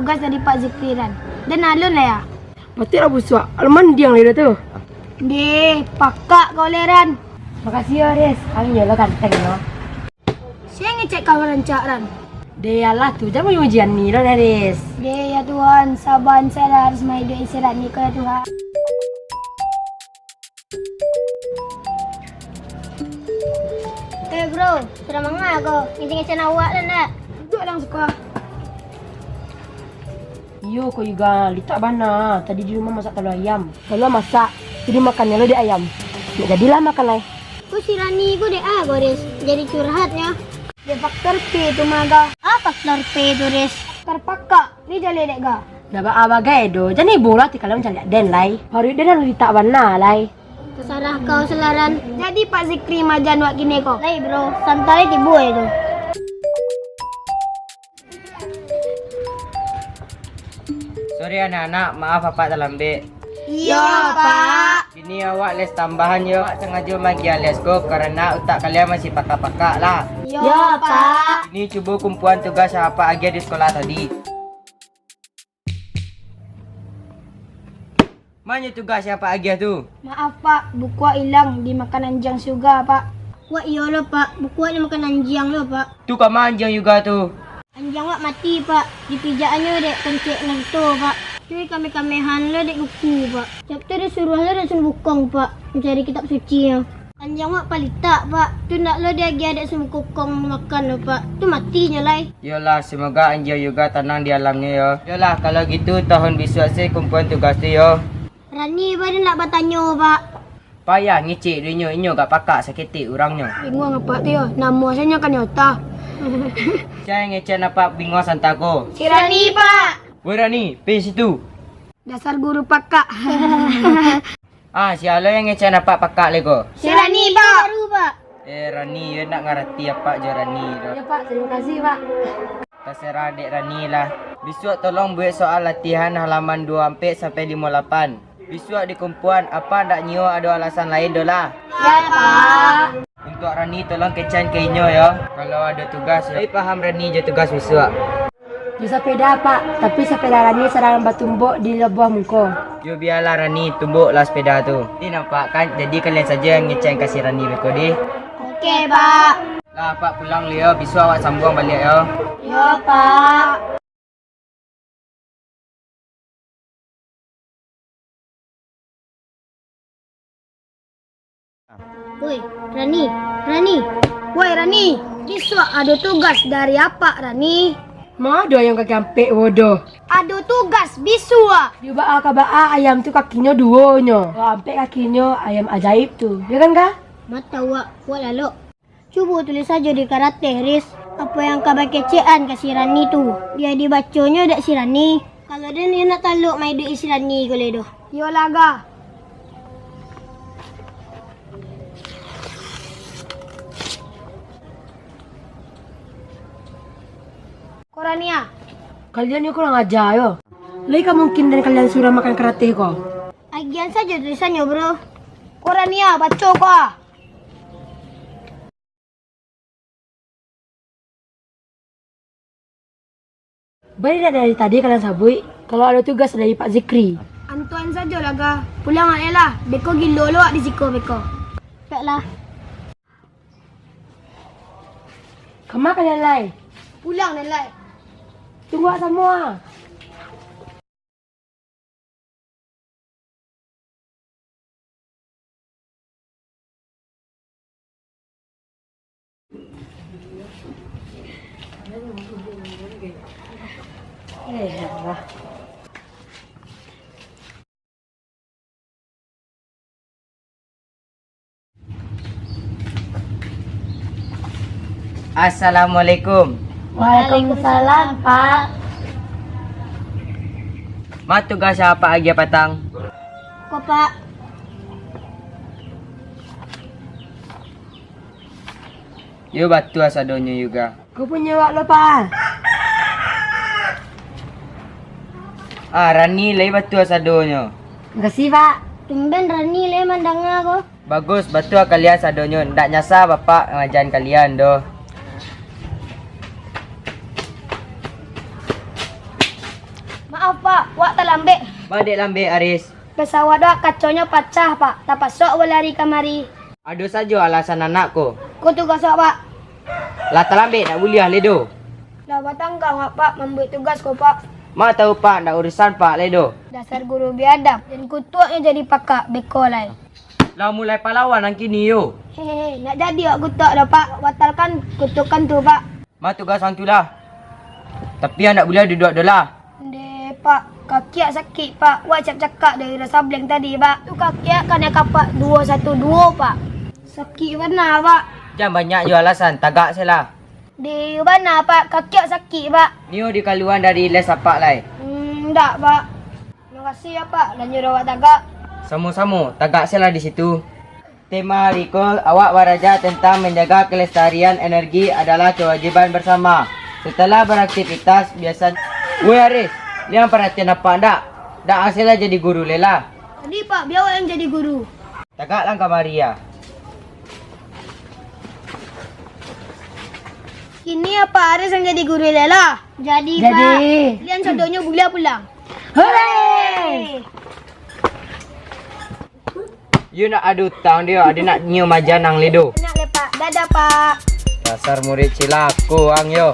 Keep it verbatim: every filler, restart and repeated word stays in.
Tugas dari Pak Zikri, Ran. Den alun lah ya? Patuik lah busuak. Alun mandiang lai dah tu. Deh, pakak kau lai, Ran. Makasih yo, Riz. Kami yo lo ganteng lo. Sia ngecek kau rancak, Ran. Deh, alah tu, jan muji-mujian ni lo, Riz. Deh, ya Tuhan, saban saya harus maiduik isi Rani ko ya Tuhan. Eh bro, sudah manga ko? Ngecek-ngecek awak dah ndak? Duduak lang suka. Iyo ko Iga, litak bana. Tadi di rumah masak talua ayam. Talua masak, jadi makannyo lo dek ayam. Ndak jadilah makan lai. Ko si Rani ko dek a ko Riz, jadi curhatnyo. Dek faktor P tu mah Ga. A faktor P tu Riz? Faktor pakak. Ni jaleh dek Ga. Ndak baa bagai doh, jan ibo lah ti kalau mancaliak den lai. Paruik den lah litak bana lai. Tasarah kau selaran. Jadi Pak Zikri majan wak kini ko. Lai bro, santai tibo aja tu. Sorry anak-anak, maaf apak talambek. Iyo, Pak. Kini awak les tambahan yo. Apak sangajo magiah les ko karano utak kalian masih pakak-pakak lah. Iyo, Pak. Kini cubo kumpuan tugas yang apak agiah di sekolah tadi. Manyo tugas yang apak agiah tu? Maaf, Pak. Buku wak ilang dimakan anjiang Yuga, Pak. Wak iyo lo, Pak. Buku wak dimakan anjiang lo, Pak. Tu kama anjiang Yuga tu? Anjiang wak mati, Pak. Dipijak-annyo dek kencek Naruto, Pak. Tu dikameh-kamehan lo dek Goku, Pak. Capek tu disuruah lo dek Sun Wukong, Pak, mancari kitab suci nyo. Anjiang wak palitak, Pak. Tu ndak lo diagiah dek Sun Wukong makan lo, Pak. Tu mati nyo lai. Iyolah, semoga anjiang Yuga tanang di alamnyo yo. Iyolah, kalau gitu tahun bisuak se kumpuan tugas tu yo. Rani bari ndak batanyo, Pak. Payah ngecek dek inyo, inyo agak pakak saketek urangnyo. Bingung apak tu yo, namo sajo nyo kan nyota. Sia ngecek apak bingung santa ko? Si Rani, Pak. Woi Rani, pai situ. Dasar guru pakak. Ah, sia lo yang ngecek apak pakak lai ko? Si Rani, Pak. Baru, Pak. Eh, Rani, yo nak ngarati apak jo Rani tu. Yo, Pak, terima kasih, Pak. Taserah dek Rani lah. Bisuak tolong buek soal latihan halaman duo ampek sampai limo lapan. Bisuak di kumpuan, apak ndak nio ado alasan lain doh lah. Siap, Pak. Untuak Rani, tolong kecekan ka inyo yo, kalau ado tugas yo. Lai paham Rani jo tugas bisuak? Jo sapeda, Pak, tapi sapeda Rani sadang batumbok di labuah muko. Yo bialah Rani, tumboklah sapeda tu. Ni nampak kan, jadi kalian sajo yang ngecekan ka si Rani beko deh. Oke, Pak. Lah, apak pulang dulu yo, bisuak awak sambuang baliak yo. Yo, Pak. Woi, Rani, Rani. Woi, Rani, bisuak ado tugas dari apak, Rani. Ma ado ayam kaki ampek, bodoh? Ado tugas bisuak. Yo baa ka baa, ayam tu kakinyo duo nyo. Kalau ampek kakinyo, ayam ajaib tu. Yo kan, Ga? Ma tau wak, wak lalok. Cubo tulis sajo di karateh, Riz. Apo yang ka bakecekan ka si Rani tu? Bia dibaconyo dek si Rani. Kalau den iyo nak talok maiduik si Rani ko lai doh. Iyolah, Ga. Ko Rani ah. Kalian ni kurang aja yo. Lai ka mungkin den kalian suruah makan karateh ko? Agian sajo tulisannyo, Bro. Ko Rani ah, baco ko ah. Bari dak dari tadi kalian sabuik, kalau ado tugas dari Pak Zikri? Antuan sajolah, Ga. Pulang lah, beko gilo lo wak di siko beko. Peklah. Kama kalian lai? Pulang den lai. Tunggu wak samo. Assalamualaikum. Waalaikumsalam, Pak. Ma tugas apak agiah patang? Ko, Pak. Yo, batua sadonyo Yuga. Ko punyo wak lo, Pak. Ah, Rani lai batua sadonyo. Makasih, Pak. Tumben Rani lai mandanga ko. Bagus, batua kalian sadonyo. Ndak nyasa Bapak ngajan kalian doh. Pak, wak talambek. Ba dek lambek, Aris? Pesawat wak kaconyo pacah, Pak. Tapakso wak lari kamari. Ado sajo alasan anak ko. Ko tugas wak, Pak. Lah talambek, ndak buliah lai do. Lah batanggang wak, Pak, mambuek tugas ko, Pak. Ma tahu, Pak, ndak urusan Pak lai do. Dasar guru biadab, den kutuaknyo jadi pakak beko lai. Lah mulai palawan ang kini yo. Hehehe, ndak jadi wak kutuak doh, Pak. Batalkan kutukan tu, Pak. Ma tugas ang tu lah. Tapi ang ndak buliah duduak doh lah. Ndeh, Pak. Kaki wak sakik, Pak. Wak cakak-cakak dari Rasableng tadi, Pak. Tu kaki wak kanai kapak duo satu duo, Pak. Sakik bana, Pak. Jan banyak jo alasan, tagak se lah. Ndeh bana, Pak. Kaki wak sakik, Pak. Nio dikaluan dari les apak lai. Hmm, ndak, Pak. Makasih yo, Pak, lah nyuruah wak tagak. Samo-samo, tagak se lah di situ. Tema hari ko, awak baraja tentang manjaga kelestarian energi adalah kewajiban bersama. Setelah beraktivitas, biasa. Woi Aris, lian paratian apak ndak? Ndak ang se lah jadi guru lai lah. Jadi, Pak, bia wak nan jadi guru. Tagak lah kamari ah. Kini apak Aris nan jadi guru lai lah. Jadi, Jadi. Pak. Lian sadonyo buliah pulang. Hore! Yo nak ado utang dio, ado nak nyium aja nang lai do. Nak lai, Pak. Dadah, Pak. Dasar murid cilako ang yo.